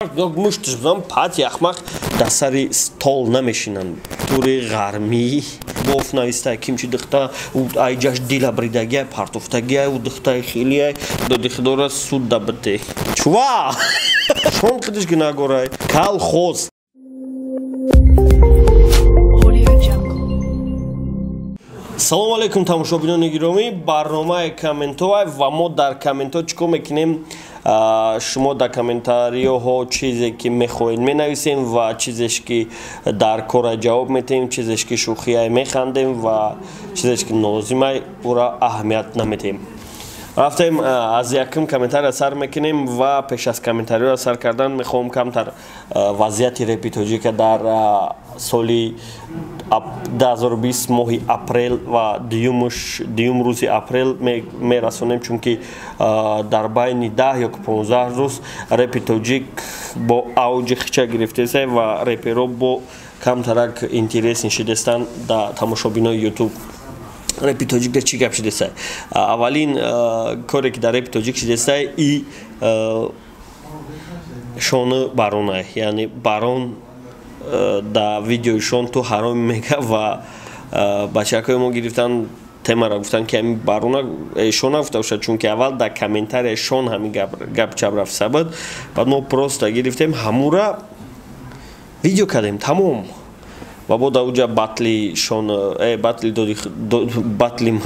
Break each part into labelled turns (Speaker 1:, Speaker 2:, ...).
Speaker 1: Муштш бизан, пат яхмақ дар сари стол намешинанд. Тури ғармӣ боф нависта, кимчи духта айҷаш дила бридагия, партофтагия, у духтаи хелия доди худора суд дабите. Чува шон қидиш гунагорай калхоз. Салому алейкум, тамошобинони гиромӣ. Барномаи комментовай ва мо дар комментҳо чӣ кор мекунем? Шумо дар комментариёҳо чизе ки мехоҳед менависем ва чизеш ки дар кора ҷавоб метаҳем, чизеш ки шӯхияй механдем ва чизеш ки нолозимай, ӯра аҳамият наметаҳем. Рафтем, аз якум комментария сар мекунем ва пеш аз комментариёро сар кардан мехоҳам камтар вазъияти репи тоҷика дар соли 2020, моҳи апрел ва дуюм рӯзи апрел мерасонем, чунки дар байни 10 ё 15 рӯз репи тоҷик бо авҷи хича гирифтеса ва реперо бо камтарак интерес нишидестанд дар тамошобинои Ютуб. Репи тоҷик дар чӣ гап шидеста? Аввалин коре ки дар репи тоҷик шидеста и шону баронай, яъне барон дар видеои шон ту ҳаром мега ва бачакҳои мо гирифтан темаро, гуфтан ки ҳамин барона шон гуфта бошад, чунки аввал дар комментария шон ҳамин гап чап рафта буд. Баъд мо просто гирифтем, ҳамура видео кардем, тамом. Ва бо дар уҷа батли шон, батли доди, батли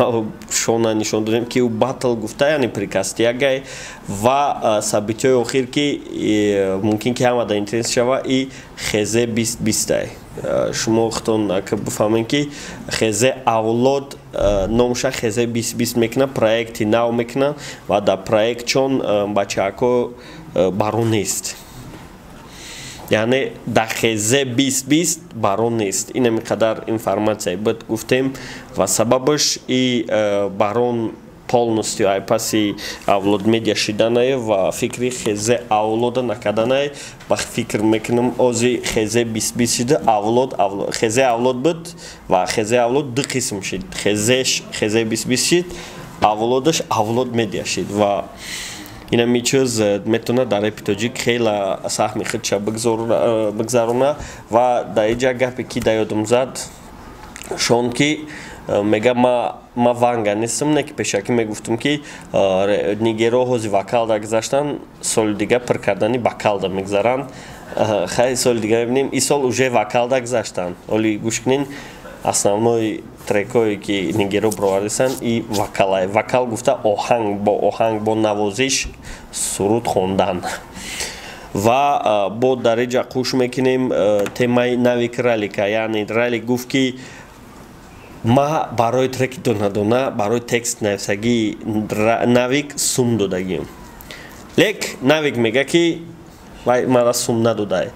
Speaker 1: шона нишон додем, ки ӯ батл гуфта, яъне прикастиягай. Ва событиҳои охир, ки мумкин ки ҳама дар интерес шава, и хезе бист бистай. Шумо худтон бифаҳмем, ки хезе авлод номша хезе бист бист мекуна, проекти нав мекуна ва дар проектчон бачаҳако барон нест, яъне дар хезе бист бист барон нест. Инами қадар информатсия буд, гуфтем. Ва сабабаш и барон полностью ай паси авлод медиа шиданае ва фикри хезе авлода накарданае. Ва фикр мекунам, ози хезе бист бист шида, авлод хезе авлод буд ва хезе авлод ду қисм шид: хезеш хезе бист бист шид, авлодаш авлод медиа шид. Ва инами чиз метавонад дар репи тоҷик хела саҳми худша бигзарона. Ва дар иҷа гапе ки дар ёдам зад, шон ки мега: Ма ванга нестам, не ки пешакӣ мегуфтам, ки нигеро ҳози вокалда гузаштан, соли дига пур кардани бакалда мегузаранд. Хай, соли дига мебинем. Ин сол уже вокалда гузаштанд. Оли гӯш кунин, основной трекое ки нигеро бировардисанд, и вокалай. Вокал гуфта оҳанг, бо оҳанг, бо навозиш суруд хондан. Ва бо дар иҷа қуш мекунем темаи навик ралика, яъне ралик гуфт, ки ма барои треки донадона, барои текст нависагии навик сум додагием. Лек навик мега, ки вай мара сум надодай.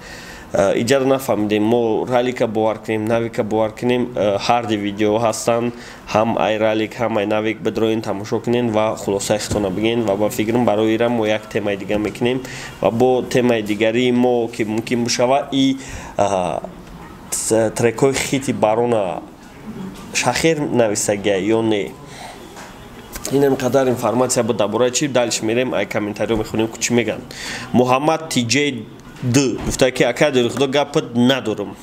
Speaker 1: Иҷаро нафаҳмидем, мо ралика бовар кунем, навика бовар кунем? Ҳарди видео ҳастанд, ҳам ай ралик, ҳам ай навик, бидроин, тамошо кунен ва хулосаи худтона бигӯен. Ва ба фикрам, барои ира мо як темаи дига мекунем. Ва бо темаи дигарии мо, ки мумкин бошава, и трекҳои хити барона шахер нависагия ё не. Инам қадар информатсия буд дар бораи чи. Дальше мерем, ай комментариё мехонем, ку чӣ мегӯянд. Муҳаммад Тиҷей Д гуфта, ки ака дори худо, гапат надорам,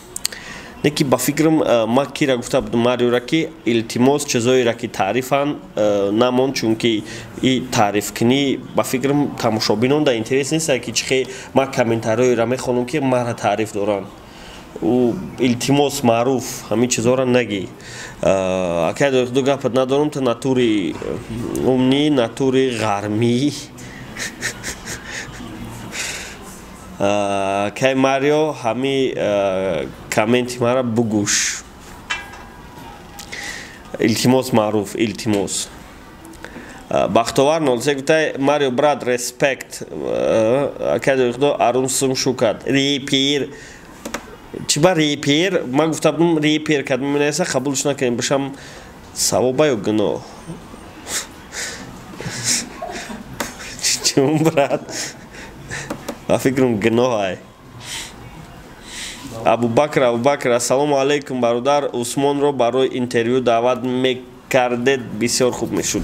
Speaker 1: не ки ба фикрам ма кира гуфта будам, мариора, ки илтимос, чизоеро ки таърифанд намон, чунки и таърифкунӣ ба фикрам тамошобинон дар интерес нест, ки чихе ма комментариёеро мехонам, ки мара таъриф доранд. Ӯ илтимос, маъруф, ҳамин чизҳоро нагӣ. Ака дори худо, гапат надорам, ту натури умнӣ, натури ғармӣ. Кай Марио, ҳами комменти мара бугӯш, илтимос, маъруф, илтимос. Бахтовар 03 гуфта: «Марио, брат, респект. Ака дори худо, арун сум шукад репер чӣ ба репер?» Ман гуфта будам, репер кад менависа, қабулш накунем, бошам савоба ё гуноҳ? Чун брат, ба фикрам, гуноҳ. Абубакр, Абубакр: «Ассалому алайкум, бародар. Усмонро барои интервю даъват мекардед, бисёр хуб мешуд».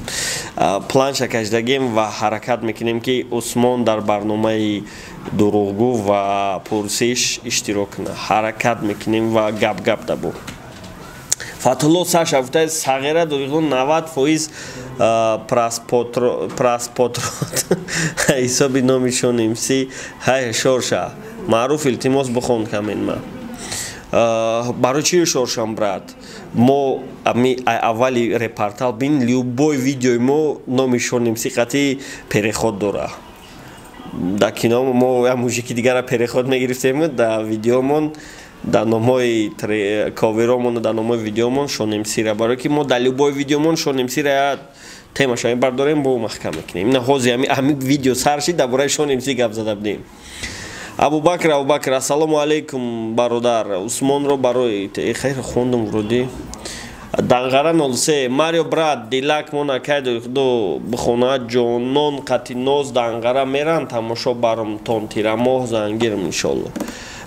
Speaker 1: Планша кашидагем ва ҳаракат мекунем, ки Усмон дар барномаи Дурӯғгӯ ва пурсиш иштирок кунад. Ҳаракат мекунем ва гап-гап дабо. Фатҳулло Саша гуфта: сағира дурӯғгӯ 90% просмотрот ҳисоби номи Шон МС. Ҳай, шорша маъруф, илтимос, бихон комментма. Барои чи шоршам, брат? Мо ами аввали репортал бин, любой видеои мо номи Шон МС қати переход дора. Дар кино мо як мужики дигара переход мегирифтем, дар видеомон, дар номҳои коверомон, дар номҳои видеомон Шон МСра, барое ки мо дар любой видеомон Шон МСра темаша мебардорем, бо маҳкам мекунем. Ина ҳозир ҳами видео сар шид, дар бораи Шон МС гап зада будем. Абубакр, Абубакр, ассалому алайкум, бародар. Усмонро барои хайр хондум вроде. Данғара 03 Марио, брат, дилак мона кайду худо бихона. Ҷонон қатиноз Данғара меран тамошо баром тон тирамоҳ зангирм, иншолло.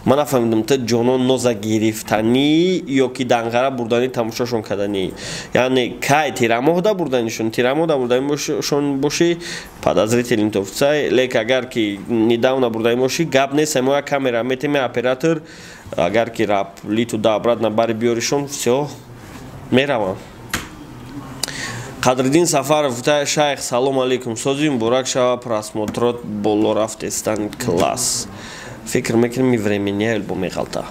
Speaker 1: Ман нафаҳмидам, ту Ҷонон Ноза гирифтанӣ ё ки Данғара бурданӣ, тамошошон карданӣ? Яъне кай, тирамоҳда бурданишон? Тирамоҳда бурданишон бошӣ, подозрительный тофцай, лек агар ки недавно бурданӣ бошӣ, гап нест. Мо як камера метем, оператор, агар ки рапли туда обратно бари биёришон, всё, меравам. Қадриддин Сафаров гуфта: шайх, салом алейкум, сози муборак шава, просмотрот боло рафтестан, класс. Фикр мекунем, временный альбом меғалта.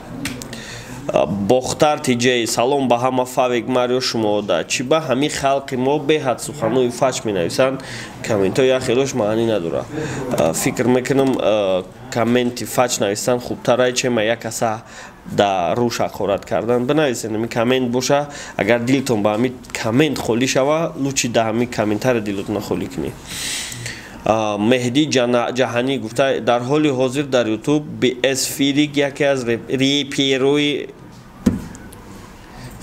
Speaker 1: Бохтар Тиҷей: салом ба ҳама, фавик, Марио, шумода. Чӣ ба ҳамин халқи мо беҳад суханҳои фач менависанд? Комментҳо як хелош маънӣ надорад. Фикр мекунам, комменти фач нависан хубтарай, чема як каса дар рӯш ҳақорат кардан. Бинависед, ҳамин коммент боша, агар дилтон ба ҳамин коммент холӣ шава, лучше да ҳамин комментари дилотона холӣ кунед. Меҳдӣ Ҷаҳанӣ гуфта: дар ҳоли ҳозир дар Ютуб Бс Фирик яке аз реперои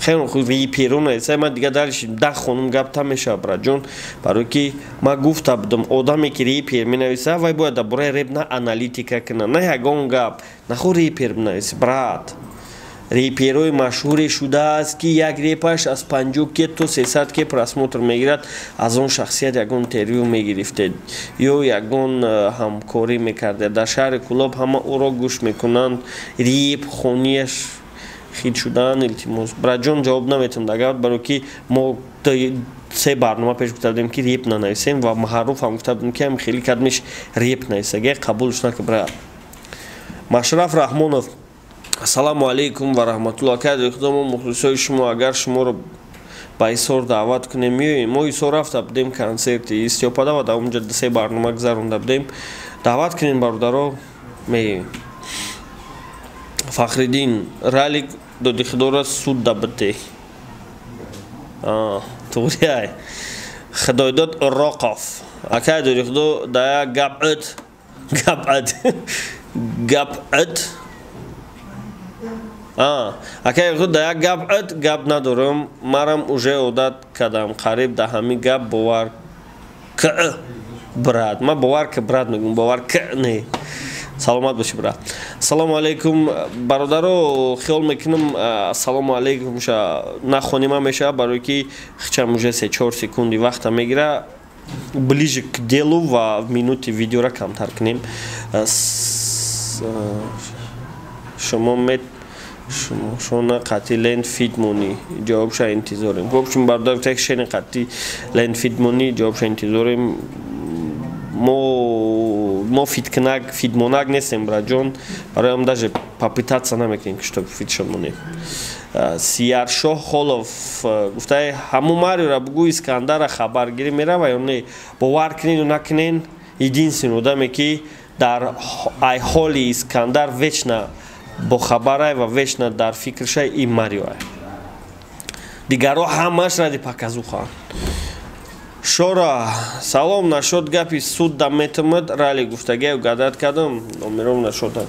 Speaker 1: хеле хуб реперо нависа. Ман дигар дарши 10 хонум гап та мешава, братҷон, барое ки ман гуфта будам, одаме ки репер менависа, вай бояд дар бораи реп на аналитика кунад, на ягон гап. Нахо репер бинависи, брат. Реперои машҳуре шудааст, ки як репаш аз 50 ке то 300 ке просмотр мегирад. Аз он шахсият ягон интервю мегирифтед ё ягон ҳамкорӣ мекардед? Дар шаҳри Кӯлоб ҳама ӯро гӯш мекунанд, реп хонияш хит шудан. Илтимос, братҷон, ҷавоб наметавонам дар гап, барое ки мо се барнома пеш гуфта будем, ки реп нанависем, ва маъруф ҳам гуфта будем, ки ҳам хеле кадмиш реп нависаге қабулш нака, брат. Машраф Раҳмонов: ассалому алайкум ва раҳматулло, акаи худо, мо мухлисои шумо, агар шуморо ба Ҳисор даъват кунем, меоем? Мо Ҳисор рафта будем, консерти Истиёпада, ва дар онҷа се барнома гузаронда будем. Даъват кунем, бародаро, меоем. Фахриддин: ралик додихудора суд да бите. Туғрияй. Худойдод Уроқов: акай додихудо, да як гап ит, гап ит, гап ит. Акай худ да як гап ит, гап надорам, марам уже одат кардам, қариб да ҳамин гап бовар к, брат. Ман бовар к, брат, мегӯм, бовар к не. Саломат бошӣ, брат. Ассалому алайкум, бародаро. Хиёл мекунам, ассалому алайкум ша нахонима мешава, барое ки хичам уже 3-4 секунди вақта мегира. Ближе к делу ва минути видеора камтар кунем. Шумо мет шумо қатъи ленд фитмонӣ, ҷавобша интизорем. В общем, бародар, так шени қатъи ленд фитмонӣ, ҷавобша интизорем. Мо фиткунак, фитмонак нестем, братҷон, барои даже попытаться намекунем, ки чтоб фитшон монем. Сияршоҳ Холов гуфта: ҳамун Мариора бугӯ, Искандара хабаргирӣ мерава ё не? Бовар кунен ё накунен, единственный одаме, ки дар ай ҳоли Искандар вечно бохабарай ва вечно дар фикршай, ин Мариоай. Дигарҳо ҳамаш ради показуха. Шора, салом, нашод гапи суд да метамад рали гуфтагия, гадат кардам, номером нашода.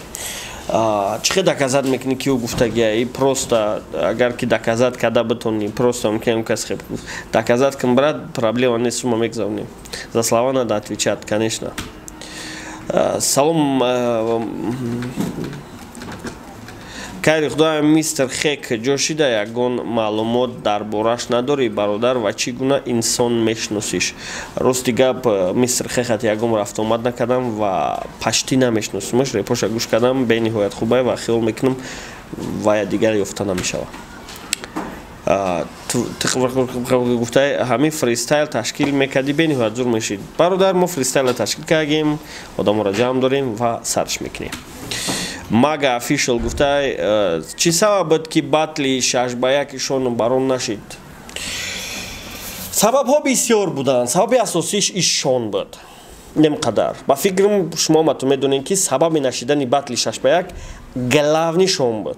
Speaker 1: Чӣ хел доказать мекунӣ, ки ӯ гуфтагия? И просто агар ки доказать карда битонӣ, просто мумкин кас хеб доказать кун, брат, проблема нест, сума мегзавонем. За слова надо отвечать, конечно. Салом. Кайри худо, мистер Хек ҷошида, ягон маълумот дар бораш надорӣ, бародар, ва чӣ гуна инсон мешиносиш? Рости гап, мистер Хехат ягон рафтуомад накардам ва почти намешиносимаш. Репоша гӯш кардам, бениҳоят хубай ва хиёл мекунам, вая дигар ёфта намешавад. Гуфта, ҳамин фристайл ташкил мекардӣ, бениҳоят зур мешид. Бародар, мо фристайла ташкил кардем, одаморо ҷамъ дорем ва сарш мекунем. Мага Official гуфта, чӣ сабаб буд, ки батли 6 ба 1 шону барон нашид? Сабабҳо бисёр буданд, сабаби асосиш ишон буд. Немқадар ба фикрам, шумо мату медонед, ки сабаби нашидани батли 6 ба 1 главный шон буд,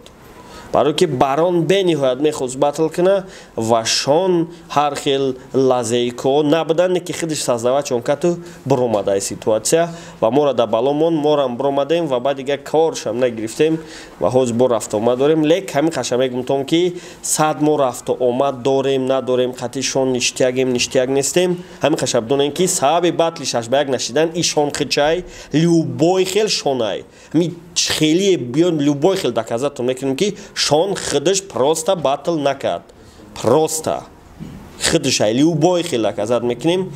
Speaker 1: барое ки барон бениҳоят мехост батл куна ва шон ҳар хел лазейко набуданд, ки худаш создавать кату биромадаи ситуация ва моро дар бало монд. Морам биромадем ва баъд дигар коршам нагирифтем ва ҳозир бо рафтуомад дорем. Лек ҳамин қаша мегумтом, ки сад мо рафту омад дорем, надорем, қати шон ништягем, ништяк нестем. Ҳамин қаша бидонем, ки сабаби батли 6 ба 1 нашидан ишон хичай, любой хел шонай. Ҳами хелие биён, любой хел доказать мекунем, ки шон худаш просто батл накард, просто худашай, любой хел доказать мекунем.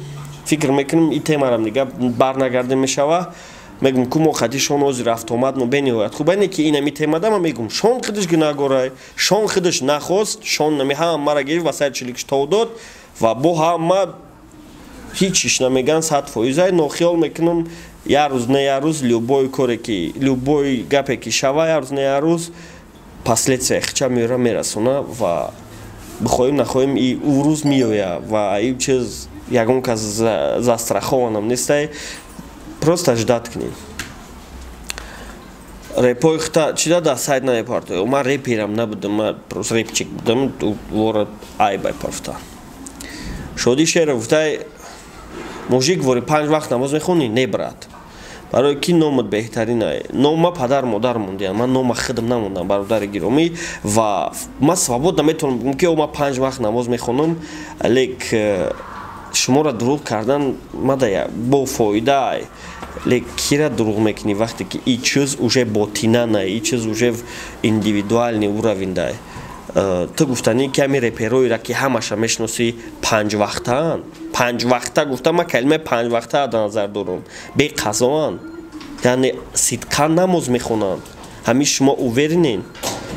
Speaker 1: Фикр мекунем, и темарам дига барнагардем мешава. Мегум, ку мо қати шон ҳозир рафтуомад, но бениҳоят хуб ане, ки инами темада ма мегум, шон худаш гунаҳгорай, шон худаш нахост, шон нами ҳама мара гирифт ва сари чиликш тов дод ва бо ҳама ҳичиш намеган, 100%-ай. Но хиёл мекунам, як рӯз не як рӯз, любой коре ки, любой гапе ки шава, як рӯз не як рӯз последствия хича меёра, мерасона ва бихоҳем, нахоҳем, и ӯ рӯз меоя ва ин чиз ягон кас застрахован ам нестай. Просто ждать кунем. Репои хта чида да сайт намепартоя? Ман реперам набудам, ман просто репчик будам, вора айбай парфта. Шоди Шеров гуфтай, мужик вори, панҷ вақт намоз мехонӣ? Не, брат. Барои ки номат беҳтаринай? Нома падар модар мондиям, ман нома худам намондам, бародари гиромӣ, ва ман свободно метавонам бигӯм, ки ман панҷ вақт намоз мехонам. Лек шуморо дурӯғ кардан мада бо фоида. Лек кира дурӯғ мекунӣ, вақте ки и чиз уже ботинана, и чиз уже индивидуальный уровень дай? Ту гуфтанӣ, ки ҳами репероира, ки ҳамаша мешиносӣ, панҷвақтаанд. Панҷвақта гуфта, ман калимаи панҷвақта дар назар дорам, беқазоанд, яъне сидқан намоз мехонанд. Ҳамин шумо уверен ен?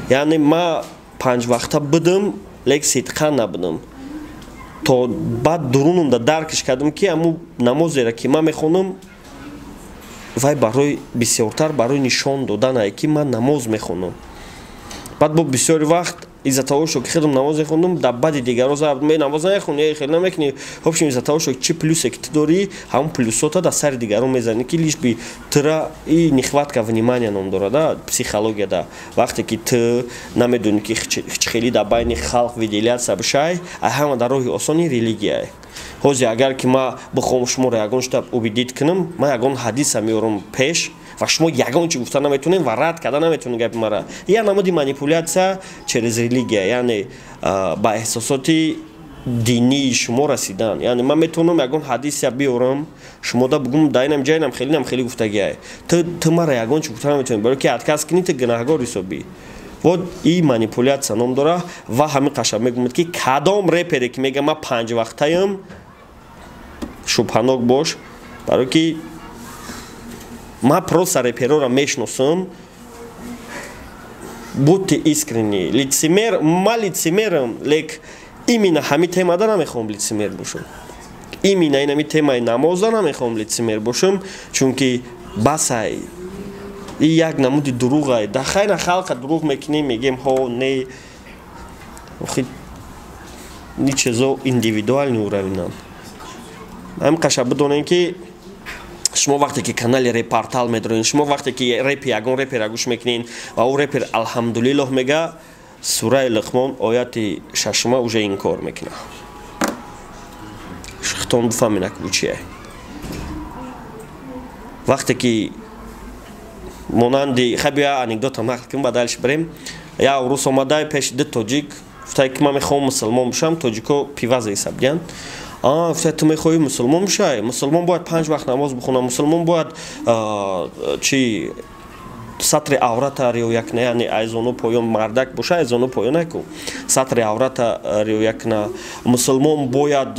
Speaker 1: Яъне ма панҷвақта будам, лек сидқан набудам. То баъд дурунумда даркш кардам, ки ҳамун намозеро, ки ман мехонам, вай барои бисёртар барои нишон доданае, ки ман намоз мехонам. Баъд бо бисёри вақт из-за того, что ки худам намоз мехондум, дар баъди дигаро зарб ме намоз намехони, хеле намекунӣ. В общем, из-за того, что чи плюсе ки ту дорӣ, ҳамун плюсота дар сари дигаро мезанӣ, ки лишь бы тура. И нехватка внимания ном дорад, да, психологияда. Вақте ки ту намедонӣ, ки хеле дар байни халқ выделяться бишай, а ҳама дар роҳи осони религияе. Ҳозир агар ки ман бихоҳам шуморо ягон шта убедить кунам, ман ягон ҳадиса меорам пеш ва шумо ягон чи гуфта наметонед ва рад карда наметонед гапи мара. Я намуди манипуляция через религия, яъне ба эҳсосоти динии шумо расидан. Яъне ман метавонам ягон ҳадиса биёрам, шумода бугум, да инам ҷайнам хелинам хеле гуфтагиай, ту мара ягон чи гуфта наметонӣ, барои ки отказ кунӣ, ту гунаҳгор ҳисобӣ. Вот и манипуляция ном дора. Ва ҳамин қаша мегӯяд, ки кадом репере ки мега, ман панҷвақтаям, шубҳанок бош, барое ки ман просто репероро мешиносам. Будьте искренни. Лицемер, ма лицемерам, лек именно ҳамин темада намехоҳам лицемер бошам, именно инами темаи намоза намехоҳам лицемер бошам, чунки басай, и як намуди дурӯғай. Да хайна халқа дурӯғ мекунем, мегем ҳо не. Охи ни чизо индивидуальный уровень анд. Ҳамин қаша бидонем, ки шумо вақте ки канали Репортал медорен, шумо вақте ки репи ягон репера гӯш мекунен ва ӯ репер алҳамдулиллоҳ мега, сураи Луқмон ояти шашума уже инкор мекуна. Хитон бифаҳмена, ки чие. Вақте ки монанди хай, бия анекдота нақл кунем, ба дальше бирем. Як рус омада пеши ду тоҷик, гуфтае, ки ман мехоҳам мусулмон бошам. Тоҷико пиваза ҳисабдиянд. Гуфта, ту мехоҳӣ мусулмон бошай? Мусулмон бояд панҷ вақт намоз бихонад, мусулмон бояд чи Сатри аврата риоя кна, яъне айзону поён мардак боша, айзону поён аку сатри аврата риоя кна. Мусулмон бояд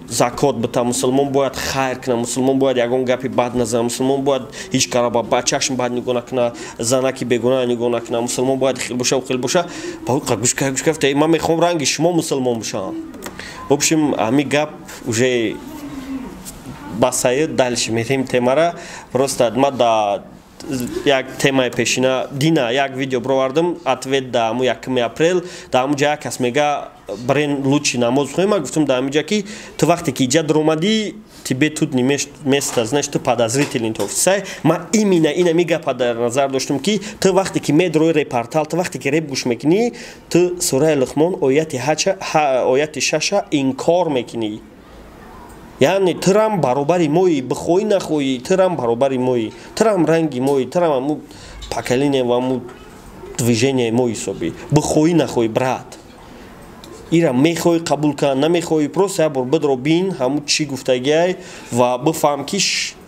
Speaker 1: закот бита, мусулмон бояд хайр кна, мусулмон бояд ягон гапи бад назана, мусулмон бояд ҳеҷ кара ба чашм бад нигоҳ накуна, занаки бегуна нигоҳ накуна, мусулмон бояд хел боша, хел боша. Гӯш гӯш кафта, ман мехоҳам ранги шумо мусулмон бошам. В общем, ҳами гап уже басае, дальше мерем темара. Просто ма да як темаи пешина дина як видео бировардам, ответ да ҳаму 1 апрел. Да ҳамуҷа як кас мега: «Брен, лучше намоз хонем». Ма гуфтам да ҳамиҷа, ки ту вақте ки иҷа даромадӣ, тебе тут не место, значит, ту подозрительный тофисай. Ма именно инами гапа дар назар доштам, ки ту вақте ки медрои репортал, ту вақте ки реп гӯш мекунӣ, ту сураи Луқмон ояти 6-а инкор мекунӣ. Яъне тирам баробари мои, бихоҳӣ нахоҳӣ, тирам баробари мои, тирам ранги мои, тирам аму поколение ва аму движение мо ҳисобӣ, бихоҳӣ нахоҳӣ. Брат, ира мехоҳӣ қабул кан, намехоҳӣ, просто як бор бидро, бин ҳаму чӣ гуфтагиай ва бифаҳм, ки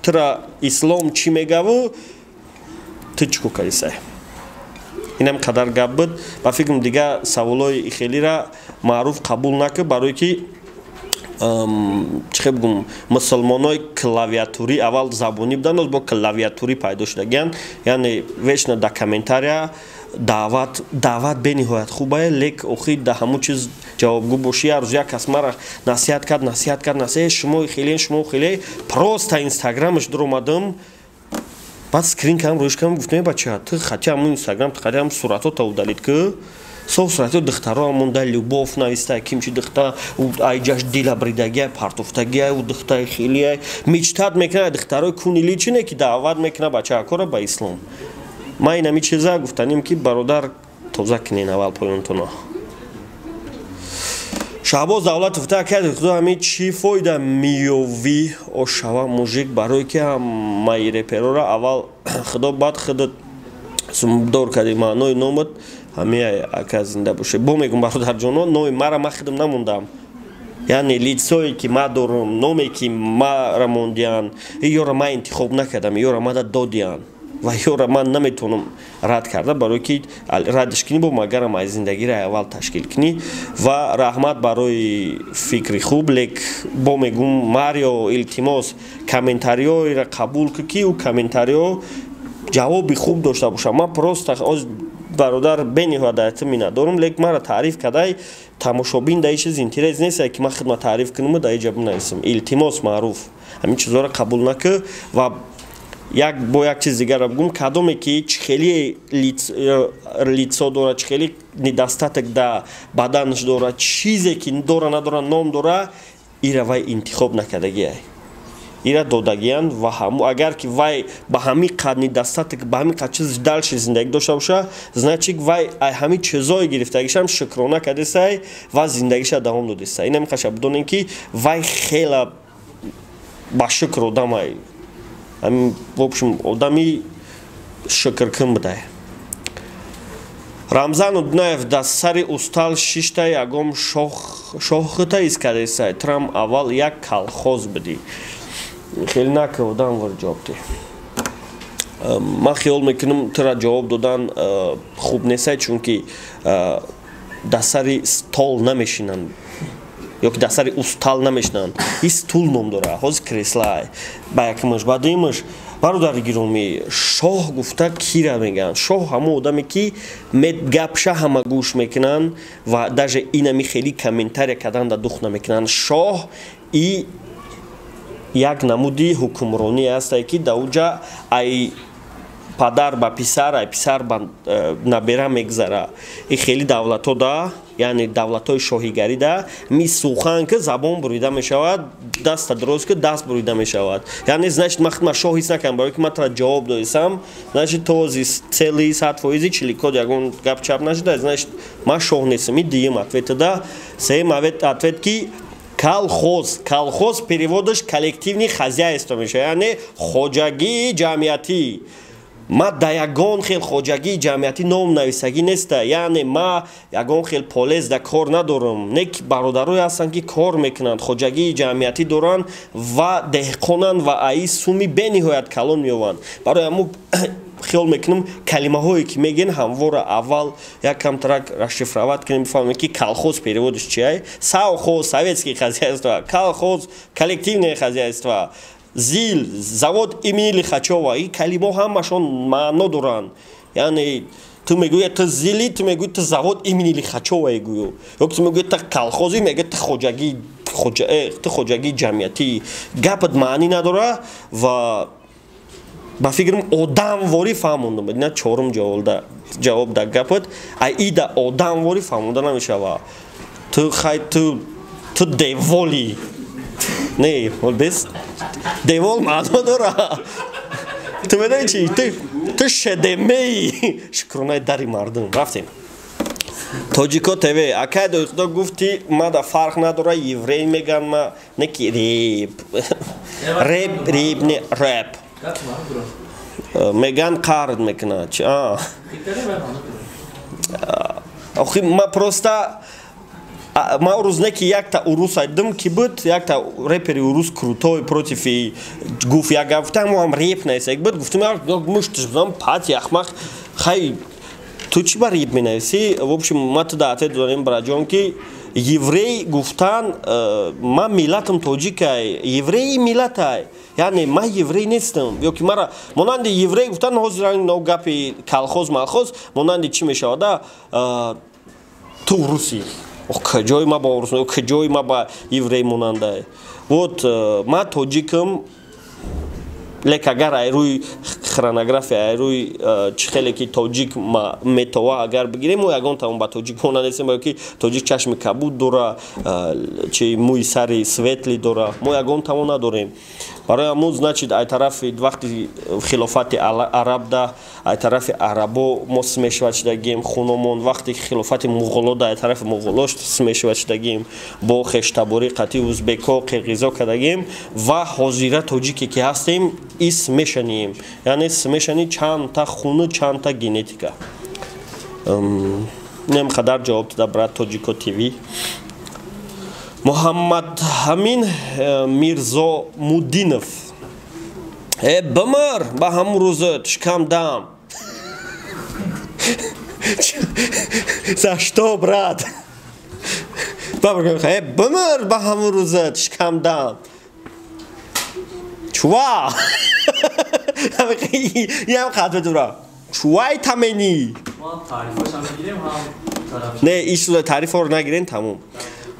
Speaker 1: тира ислом чӣ мегаву ту чӣ кор кардисай. Инам қадар гап буд. Ба фикрам, дига саволҳои хелира, Маъруф, қабул накӣ, барое ки чӣ хел бигӯм, мусулмонои клавиатурӣ аввал забонӣ буданд, бо клавиатурӣ пайдо шудагиянд. Яъне вечно да комментария даъват. Даъват бениҳоят хубае, лек охир да ҳамун чиз ҷавобгӯ бошӣ. Як рӯз як кас мара насиҳат кард, насиҳат кард, насиҳат: «Шумо хеле, шумо хеле». Просто инстаграмаш дуромадам, баъд скрин кардам, рӯиш кардам, гуфтам: «Бача, ту хати ҳамун инстаграм, ту хати ҳамун суратҳота удалить ки». Соф сурати духтаро монда, любовь нависта, кимчи духта айҷаш дила бридагия, партофтагия, у духтаи хелия мечтать мекунад, духтарои кунили чине ки даъват мекунад бачаакора ба ислом. Ман инами чиза гуфтанем, ки бародар, тоза кунен аввал поёнтона. Шаҳбоз Давлатов: «Та акади худо, ҳами чӣ фоида миёвӣ ошава мужик, барое ки ҳамаи реперора аввал худо, баъд худат сумдор кардӣ, маънои номат ҳамия, ака, зинда боше». Бо мегум, бародарҷоно, номи мара ман худам намондам, яъне лицое ки ма дорам, номе ки мара мондиян, ёра ман интихоб накардам, ёра мада додиян ва ёра ман наметавонам рад карда, барое ки радш кунӣ, бо магарам аз зиндагиро аввал ташкил кунӣ. Ва раҳмат барои фикри хуб, лек бо мегум, Марио, илтимос, комментариҳоеро қабул кун, ки ӯ комментариҳо ҷавоби хуб дошта бошад. Ман просто, бародар, бениҳоят дар миннатдорум, лек мара таъриф кардай, тамошобин дар чиз интерес нест, ки ман хидмат таъриф кунаму дар иҷа бинависам. Илтимос, Маъруф, ҳамин чизҳоро қабул накӯ. Ва як бо як чиз дигарро бигӯм: кадоме ки чӣ хели лицо дорад, чӣ хели недостаток да баданаш дорад, чизе ки дора, надора, ном дора, ира вай интихоб накардагиай, ира додагиянд. Ва ҳаму агар ки вай ба ҳамин қад недостаток, ба ҳамин қад чиз дальше зиндагӣ дошта боша, значит, вай ай ҳамин чизое гирифтагишам шукрона кардесай ва зиндагиша давом додесай. Инам қаша бидонем, ки вай хела ба шукр одамай. Ҳамин, в общем, одами шукркун будай. Рамзан Уднаев: «Дар сари устал шишта ягон шохита искадесай, трам аввал як колхоз бидӣ». Хеле нака, одам вор ҷавоб диҳ. Ман хиёл мекунам, тура ҷавоб додан хуб несай, чунки дар сари стол намешинанд ё ки дар сари устал намешинанд. И стул ном дора, ҳозир креслай. Ба якмаш, ба дуюмаш, бародари гиромӣ, шоҳ гуфта кира мегӯянд? Шоҳ ҳамон одаме, ки гапша ҳама гӯш мекунанд ва даже инами хеле комментария кардан да дух намекунанд. Шоҳ и як намуди ҳукмронӣ ҳастае, ки дар уҷа ай падар ба писар, ай писар ба набера мегзара. И хеле давлатҳо да, яъне давлатҳои шоҳигарӣ да, ми сухан ки забон бурида мешавад, даста дроз ки даст бурида мешавад. Яъне, значит, ман худма шоҳ ҳис накардам, барое ки ман тара ҷавоб додисам, значит, този цели 100% чиликод ягон гап чап нашуда, значит, ман шоҳ нестам. И дуюм ответ да. Сеюм ответ, ки колхоз, колхоз перевод аш коллективный хозяйство мешавад, яъне хоҷагии ҷамъиятӣ. Ма да ягон хел хоҷагии ҷамъиятӣ ном нависагӣ неста, яъне ма ягон хел полез да кор надорам. Не ки бародарое ҳастанд, ки кор мекунанд, хоҷагии ҷамъиятӣ доранд ва деҳқонанд ва аи суми бениҳоят калон меёванд. Барои ҳамун Хиёл мекунам, калимаҳое ки мегӯен, ҳамвора аввал як камтарак расшифровать кунем, бифаҳмем, ки колхоз переводиш чиай. Совхоз — советский хозяйство, колхоз — коллективное хозяйство, ЗИЛ — завод имени Лихачёва. И калимаҳо ҳамашон маъно доранд. Яъне ту мегӯӣ, ту ЗИЛи, ту мегӯӣ, ту завод имени Лихачёва гӯю, ё ту мегӯӣ, ту колхози, мегӯӣ, ту хоҷагӣ, ту хоҷагии ҷамъиятӣ. Гапат маънӣ надора. Ва ба фикрам, одамворӣ фаҳмондам. На, чорум ҷавоб да гапат ай ида одамворӣ фаҳмонда намешава. Ту хай, ту деволи. Не, бес девол маъно дора. Ту медони чи? Ту шедемеи шукронаи дари мардум. Рафтем. Тоҷико ТВ: акай Доихудо, гуфти, мада фарқ надора, еврей меган ма не ки реп, реп, реп не, рэп меган, қард мекунад. Охи, ма просто ма рӯз не ки якта урус айдим ки буд, якта репери урус крутой против гуфт, як гап гуфтам, ҳам реп наисак буд. Гуфтам, муштш бизам, пати ахмақ, хай, ту чӣ ба реп менависӣ? В общем, ма ту да ответ дорем, браҷон, ки еврей гуфтан, ман миллатам тоҷикай, евреи миллатай, яъне ман еврей нестам. Ё ки мара монанди еврей гуфтан, ҳозир но гапи колхоз малхоз монанди чӣ мешавада? Ту русӣ, куҷои ма ба урус, куҷои ма ба еврей монандай? Вот ман тоҷикам, лек агар ай рӯи хронография, ай рӯи чӣ хеле ки тоҷик метова агар бигирем, мо ягон тамон ба тоҷик монандестем, ё ки тоҷик чашми кабуд дора, чи мӯи сари светлый дора, мо ягон тамон надорем. Барои ҳамун, значит, ай тарафи вақти хилофати арабда ай тарафи арабо мо смешивать шудагим хуномон, вақти хилофати муғолода ай тарафи муғоло смешивать шудагим, бо хештаборӣ қатъи узбеко, қирғизо кардагим ва ҳозира тоҷике ки ҳастем, и смешанныем, яъне смешанный чандта хуну, чандта генетика. Нем қадар ҷавоб дода, брат Тоҷико ТВ. Муҳаммадҳамин Мирзомуддинов: э, бимир ба ҳамун рӯзат, шикам дам. За что, брат? Э, бимир ба ҳамун рӯзат, шикам дам. Чува ям қатбе дура чувай тамени. Не, исуда таърифҳоро нагирен, тамом.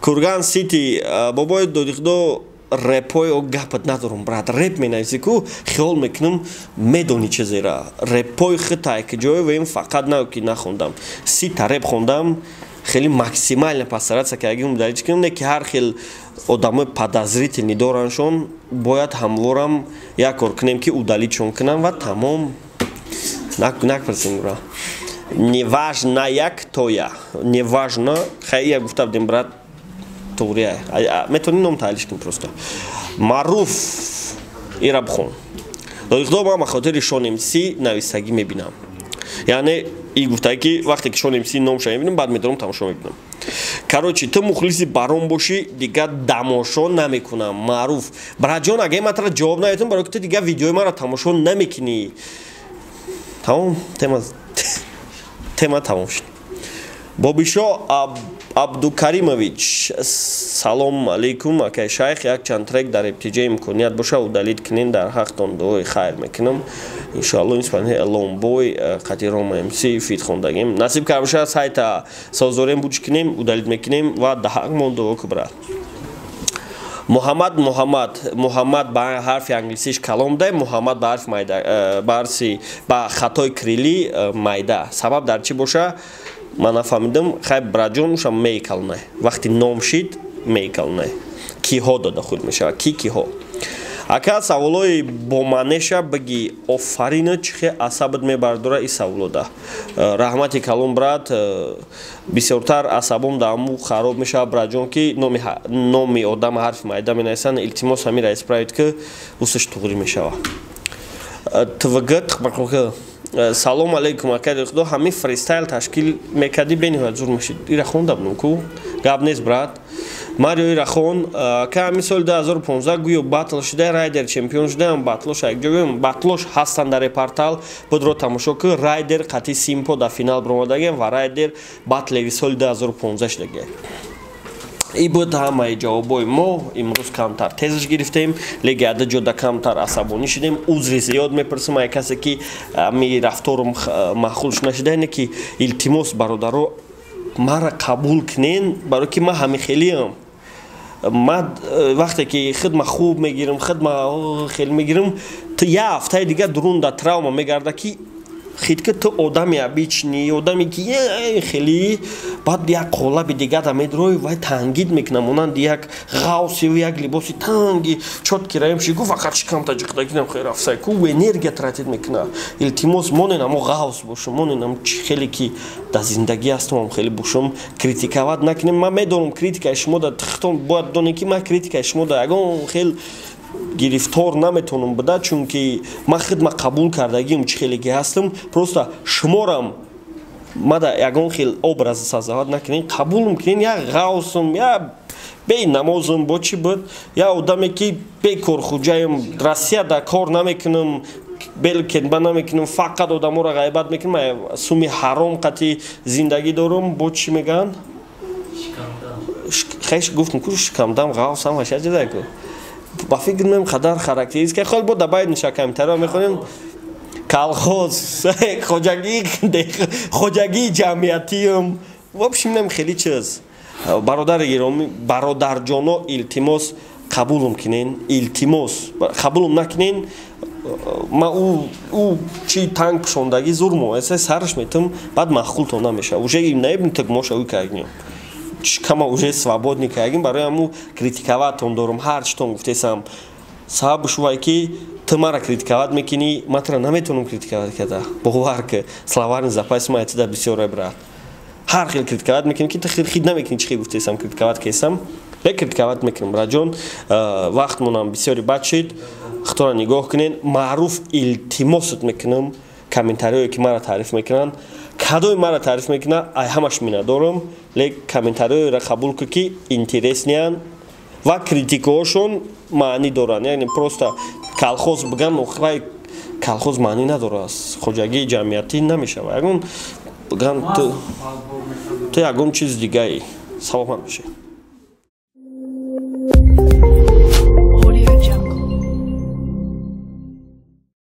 Speaker 1: Курган Сити: бобои Додихдо, репои о гапат надорум, брат. Реп менависӣ ку, хиёл мекунам, медонӣ чизера. Репои хитай ки ҷое вем, фақат на ки нахондам, сита реп хондам, хеле максимально постараться кардагим удалить кунам, не ки ҳар хел одамои подозрительный дораншон, бояд ҳамворам як кор кунем, ки удалитьшон кунам ва тамом. Накпурсем, ура, неважно, як тоя неважно. Хай, я гуфта будем, брат, туғрия метавонӣ ном таҳлиш кун просто. Маъруф ира бихон. Додихдо, ман ба хотири Шон МС нависагӣ мебинам. Яъне и гуфта ки вақте ки Шон МС номша мебинам, баъд медорам, тамошо мекунам. Короче, ту мухлиси Барон бошӣ, дигар тамошо намекунам. Маъруф, братҷон, агар ман тара ҷавоб наётам, барои ки ту дигар видеои маро тамошо намекунӣ. Тамом, тема тамом шуд. Бобишо Абдукаримович: салом алейкум, акай шайх, якчанд трек дар РепТҷ имконият боша, удалить кунен, дар ҳақтон дуои хайр мекунам, иншоалло. Инспани Ломбой қати Рома МС фит хондагим, насиб кар боша, сайта созорем, буч кунем, удалить мекунем ва да ҳақмон дуо ку, брат. Муҳаммад, Муҳаммад, Муҳаммад ба ҳарфи англисиш калом дай, Муҳаммад ба ҳарфи майда, ба ҳарфи, ба хатои кириллӣ майда. Сабаб дар чӣ боша, ман нафаҳмидам. Хай, братҷон, уша мейкалнай, вақти ном шид, мейкалнай, киҳо дода худ мешавад, ки киҳо. Ака, саволои боманеша биги, офарина, чихе асабат мебардора и саволода. Раҳмати калон, брат. Бисёртар асабом дааму хароб мешавад, братҷон, ки номи одам ҳарфи майда менависанд. Илтимос, ҳамира исправить ки, усш туғрӣ мешавад. Твг. Салом алейкум, акаи худо, ҳамин фристайл ташкил мекардӣ, бениҳоят зур мешид. Ира хонда будум ку, гап нест, брат. Марио, ира хон. Ка ҳамин соли 2015 гӯё батл шуда, Райдер чемпион шудаам. Батлош якҷо, батлош ҳастанд дар репортал, будро тамошо ки Райдер қатъи Симпо дар финал баромадагиам ва Райдер батлеви соли 2015 шудагиам. И буд ҳамаи ҷавобҳои мо. Имрӯз камтар тезаш гирифтем, леки ада ҷода камтар асабонӣ шудем. Узри зиёд мепурсам ай касе ки ми рафторум маъқулш нашуда, ине ки илтимос, бародаро, мара қабул кунен, барое ки ман ҳамихелиам. Ман вақте ки хидма хуб мегирам, хидма хеле мегирам, ту як ҳафтаи дигар дурун да травма мегарда, ки хитка ту одами обычный, одаме ки хеле, баъд як қолаби дигар медрои, вай тангид мекунам, монанди як ғавсиву як либоси танги чёткий раем ши, гу фақат шикамта ҷиқдагинам, хел рафсай ку, энергия тратить мекуна. Илтимос, монен амо ғавс бошум, моненам хеле ки дар зиндагӣ ҳастам, хеле бошум, критиковать накунем. Ман медонам, критикаи шумо да тихтон бояд донем, ки ман критикаи шумо да ягон хел гирифтор наметавонам буда, чунки ман хидма қабул кардагиам, чӣ хеле ки ҳастам. Просто шуморам мада ягон хел образ создавать накунем, қабулм кунем, як ғавсум, я бенамозум, бо чӣ буд, я одаме ки бекорхуҷаем, Россияда кор намекунам, белкенба намекунам, фақат одаморо ғайбат мекунам, суми ҳаром қатъи зиндагӣ дорам, бо чӣ мегӯянд, хеш гуфтам ку, шикамдам, ғавсам, ҳаша ҷизай ку. Ба фикр мем, қадар характеристика хол бо добавить меша, комментария мехонем. Колхоз, хоҷагии ҷамъиятиам, в общем, нам хеле чиз. Бародари гиромӣ, бародарҷоно, илтимос, қабулум кунен, илтимос, қабулум накунен, ма ӯ чи танг пӯшондагӣ зурмо эса сараш метум, баъд маъқултон намешава. Уже наебни тукмоша ӯ кагнем, кама уже свободный кагим. Барои ҳаму критиковать тон дорум, ҳар читон гуфтесам. Сабабш вай ки ту мара критиковать мекунӣ, ман тура наметавонам критиковать карда. Бовар ки, словарный запас ма этида бисёре, брат. Ҳар хел критиковать мекунӣ, ки ту хид намекунӣ, чӣ хел гуфтесам, критиковать кесам, лек критиковать мекунам. Братҷон, вақтмонам бисёри бад шид, худтора нигоҳ кунен. Маъруф, илтимосат мекунам, комментариое ки мара таъриф мекунанд, кадои мара таъриф мекунад, ай ҳамаш миннатдорам, лек комментариҳоеро қабул кун, ки интересный янд ва критикаҳошон маънӣ доранд. Яъне просто колхоз биган, охирай колхоз маънӣ надорад, хоҷагии ҷамъиятӣ намешавад. Ягон биган, ту ягон чиз дигаи. Саломат бошед.